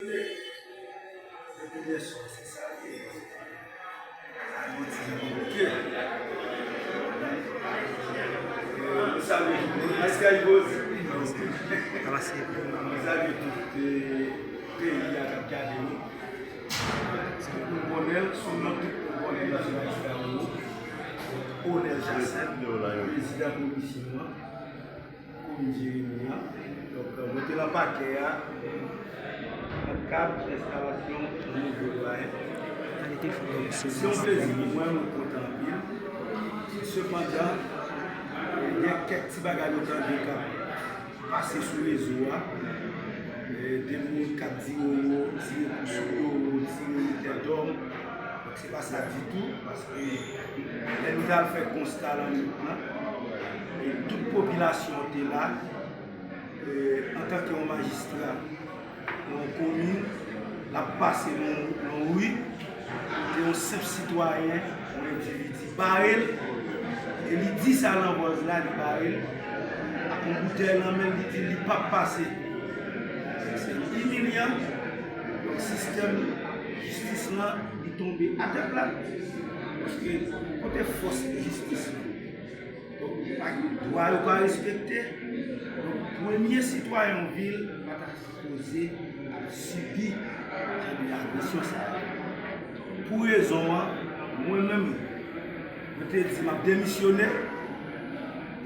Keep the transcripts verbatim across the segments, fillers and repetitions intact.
Depi yè swa, se sa l ye. Sa yon ti jan konplike. Nou salye tout moun. Èske l poze? Nou salye tout, eh, peyi a k ap gade nou. Tout moun konnen l, sou non tout moun konnen l, Nasyonal Fè Wouj, Onèl Jacinthe, prezidan komisyon an, komin Jeremi an. Donk, mwen te nan pakè a, nan kad enstalasyon yon nouvo dwayen. Donk, se yon plezi pou mwen, mwen kontan anpil. Sepandan, gen kèk ti bagay nou tande k ap pase sou rezo a. Eh, de moun k ap di yo, yo tire pou sou yo, yo tire yo tèt dòm. Donk, se pa sa ditou, paske lè nou t al fè konsta lan, lan, e tout popilasyon an te la, eh, antanke yon majistra nan yon komin, l ap pase nan, nan yon ri, kote yon senp sitwayen, yon endividi bare l, e li di sa nan vòz la, li bare l, ak yon boutèy nan men l, li di li p ap pase. Se imilyan. Donk, sistèm jistis lan, li tonbe atè plat. Paske kote fòs jistis lan? Donk, pa gen dwa yo pa respekte. Donk, premye sitwayen yon vil pa ta sipoze ap sibi jan de agresyon sa yo. Pou rezon an, mwen menm, mwen te di m ap demisyone.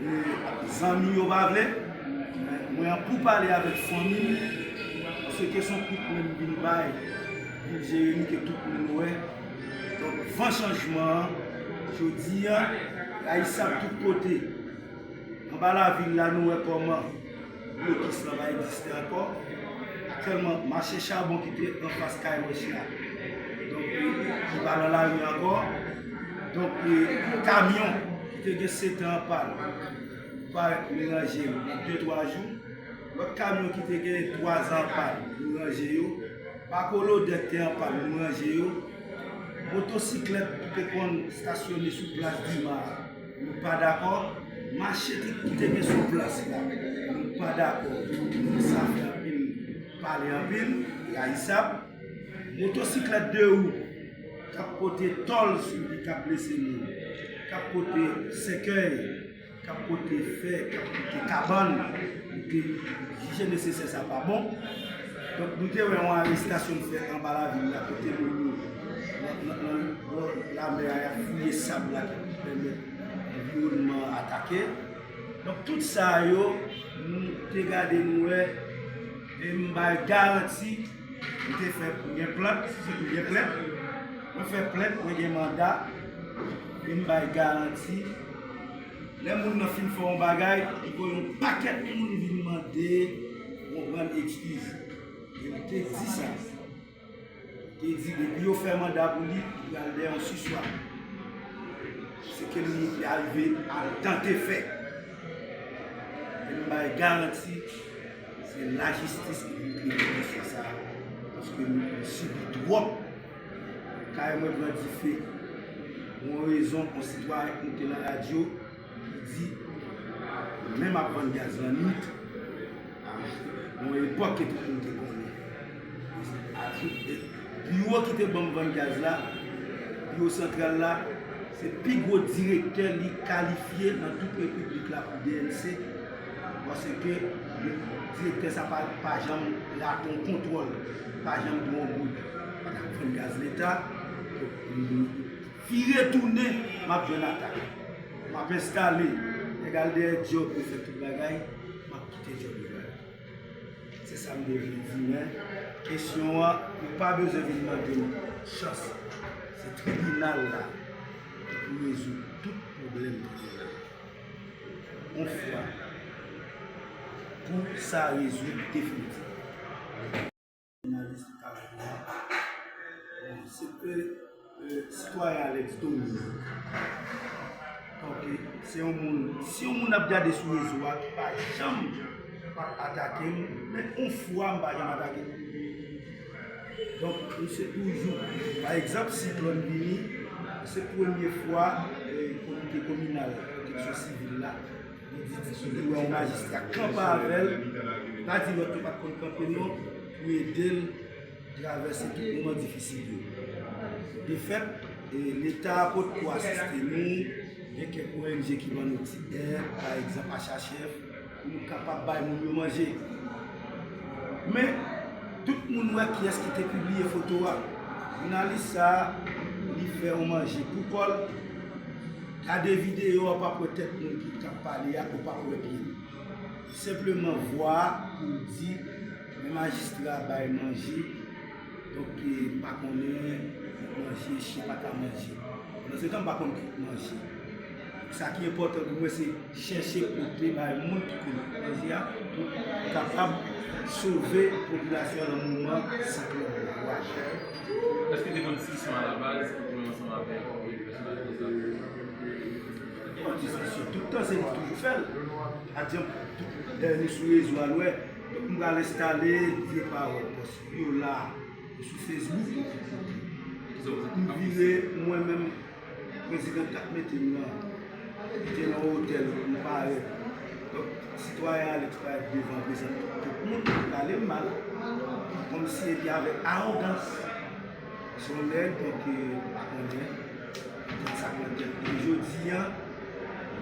E zanmi yo pa vle. Mwen an pou pale avèk fanmi m, paske se yon kout men m vin bay vil Jeremi ke tout moun wè. Donk, van chanjman an, jodi a, rayisab tout kote. Anba lavil la, nou wè kòman blokis lan pa egziste ankò. Aktyèlman, mache chabon ki te anfas kay Wèch la, donk, li pa nan lari ankò. Donk, e, kamyon ki te gen sèt an an pàn, parèt nou ranje l nan de twa jou. Lòt kamyon ki te gen twa zan an pàn, nou ranje yo. Bako lodè ki te an pàn, nou ranje yo. Motosiklèt ki te konn stasyone sou plas Dima a, nou pa dakò. Mache ki te gen sou plas la, nou pa dakò. Sa fè anpil pale, anpil rayisab. Motosiklèt de wou k ap pote tòl sou li, k ap blese moun, k ap pote sèkèy, k ap pote fè, k ap pote kabann, nou te jije nesesè sa pa bon. Donk, nou te wè yon arestasyon k fèt anba lavil la, kote moun yo, nan, nan, nan bò lamè a, y ap fouye sab la, ki pèmèt anviwònman an atake. Donk, tout sa yo, nou te gade, nou wè, e m bay garanti, m te fè pou gen plent, si pou gen plent, mwen fè plent, mwen gen manda, e m bay garanti. Lè moun nan fin fè yon bagay, li voye yon pakèt moun vin mande yon grann eskiz. E li te di sa. Li te di depi yo fè manda pou li, li pral dèyè yon siswa. Se ke li te arive al tante fè. E m bay garanti, se lajistis ki pou regle kesyon sa a. Paske nou sibi twòp. Kay mwen pran dife. Pou yon rezon, yon sitwayen k moute nan radyo, li di, menm ap vann gaz lannwit, a, yon epòk ke tout moun te konnen. Biwo ki te ban m vann gaz la, biwo santral la, se pi gwo direktè li kalifye nan tout repiblik la pou D N C, paske direktè sa pa, pa janm rate yon kontwòl, pa janm dwe yon goud. Pa t ap vann gaz leta, vire tounen, m ap jwenn atak. M ap enstale, nèg al dèyè djòb, yo fè tout bagay, m ap kite djòb yo la. Se sa m te vle di, men kesyon an, yo pa bezwen vin mande m chans. Se tribinal la ki pou rezoud tout pwoblèm tribinal la. Yon fwa pou sa rezoud definitivman. Jounalis Etazini an, bon, se ke, eh, sitwayen Alex Dominique. Donk, eh, se yon moun, si yon moun ap gade sou rezo a, ki pa janm p ap atake m, men yon fwa m pa janm atake l. Donk, misye toujou, pa egzanp, siklòn vini, se premye fwa, eh, komite kominal pwoteksyon sivil la, li di, li wè yon majistra kanpe avè l, pa di lòt yo pa t konn kanpe non, pou ede l travèse tout moman difisil yo. De fèt, e, Leta potko asiste nou, gen kèk O N G ki ban nou ti èd, pa egzanp, H H F, pou nou kapab bay moun yo manje. Men, tout moun wè kiyès ki te pibliye foto a. Jounalis sa a, li fè yon manje pou kò l. Gade videyo a, w ap wè tèt moun ki t ap pale a, ou p ap wè pye l. Senpleman vwa a pou l di, men majistra bay manje, donk, e, m pa konnen manje, chen pa ka manje. Pandan se tan, m pa konn kote manje. Sa ki enpòtan pou mwen, se chèche pote bay moun ki konn manje a, pou kapab sove popilasyon an nan moman siklòn nan. Èske te gen yon diskisyon alabaz pou pran ansanm avèk, e, pèsonaj Leta? Bon, diskisyon, tout tan, se li ki toujou fè l. Adyanm, tout, e, nou sou rezo a, nou wè. Donk, m pral enstale vye pawòl, paske yo la, yo sou Facebook, yo tout kote. M vire, mwen menm, prezidan t ap mete m nan, li te nan otèl, m parèt. Donk, sitwayen Alex parèt devan, prezante tout moun, li pale m mal. Kòmsi epi avèk awogans. Se yon nèg, donk, e, m pa konnen tèt sa pran tèt li. Jodi a,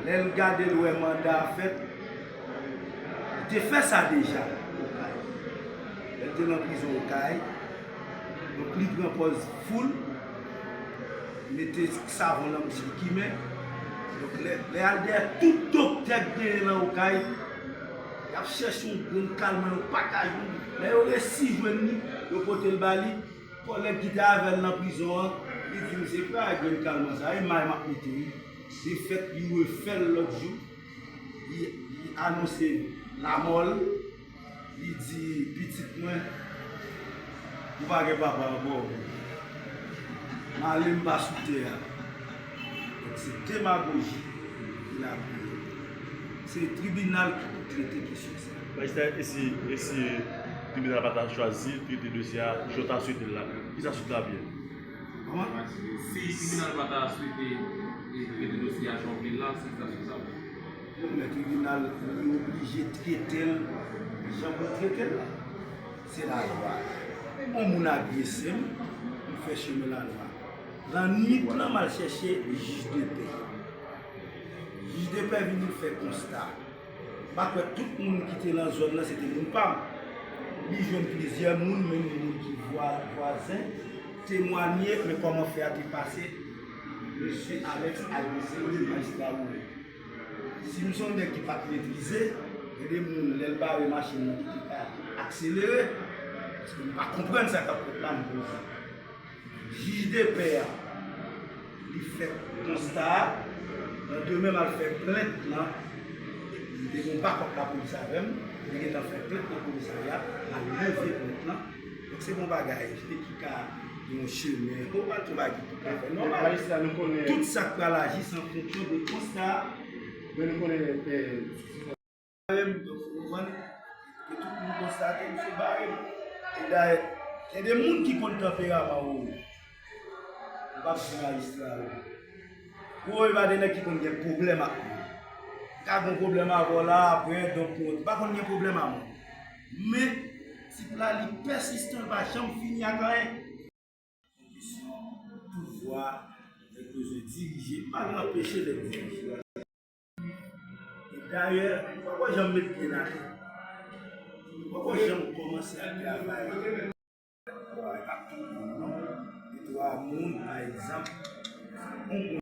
lè l gade, l wè manda a fèt, li te fè sa deja, Okay. Lè l te nan prizon Okay, donk, li pran pòz foul, mete savon nan bouch li, kimen. Donk, lè, lè al dèyè tout doktè k genyen nan Okay, y ap chèche yon grenn kalman, yo pa ka jwenn li. Lè yo resi jwenn li, yo pote l ba li. Kòlèg ki te avè l nan prizon an, li di, "Misye, pa grenn kalman sa, e may m ap mete, wi." De fèt, li refè l lòt jou, li, li anonse lamò l, li di, "Pitit mwen, ou pa gen papa ankò, m ale m pa sou tè a." Donk, se demagoji ki la pou yo. Se tribinal ki pou trete kesyon sa. Majistra, e si, e si tribinal pa ta chwazi trete dosye a jan w ta swete l la, kisa swit la ap ye? Kòman? Si tribinal pa ta swete, e, trete dosye a jan w vle l la, se kisa swit la ap ye? Non, men tribinal, li oblije trete l jan pou l trete l la. Se lalwa. Yon moun agrese m, m fè chemen lalwa. Lannwit lan, m al chèche jij de pè. Jij de pè vini fè konsta. M pa kwè tout moun ki te nan zòn nan, se te moun pa m. Li jwenn plizyè moun, menm moun ki vwa-, vwazen, temwanye, men kòman fè a te pase, mesye Alex agrese majistra Rouleau. Si m se yon nèg ki pa t metrize, gen de moun, lè l bare machin nan, ki te ka akselere, paske m pa konprann sa k ap fèt la, m poze. Jij de pè a, li fè konsta a, landemen m al fè plent lan, m te gen yon bakòp lapolis avè m, m te gentan fè plent nan komisarya, m al leve plent lan. Donk, se bon bagay, ki ka gen yon chemen, bon, pa tout bagay ki ka fè nòmal. Majistra, nou konnen tout sa k pral aji, se an fonksyon de konsta a. Men nou konnen, e, menm, donk, ou konprann, ke tout moun konstate, misye bare m. E dayè, gen de moun ki konn tanperaman Wowo. M p ap di majistra yo. Wowo pa de nèg ki konn gen pwoblèm ak moun. Ka gen pwoblèm avè w la, apre, donk, ou pa konn gen pwoblèm ak moun. Men, tip la, li pèsistan, li pa janm fini ak anyen. Yon kesyon pouvwa, nèg bezwen dirije, m pa vle anpeche nèg dirije. E dayè, m poko janm met pye nan tè. M poko janm kòmanse ap travay. Travay pa tout moun, non. Gen twa moun, pa egzanp, yon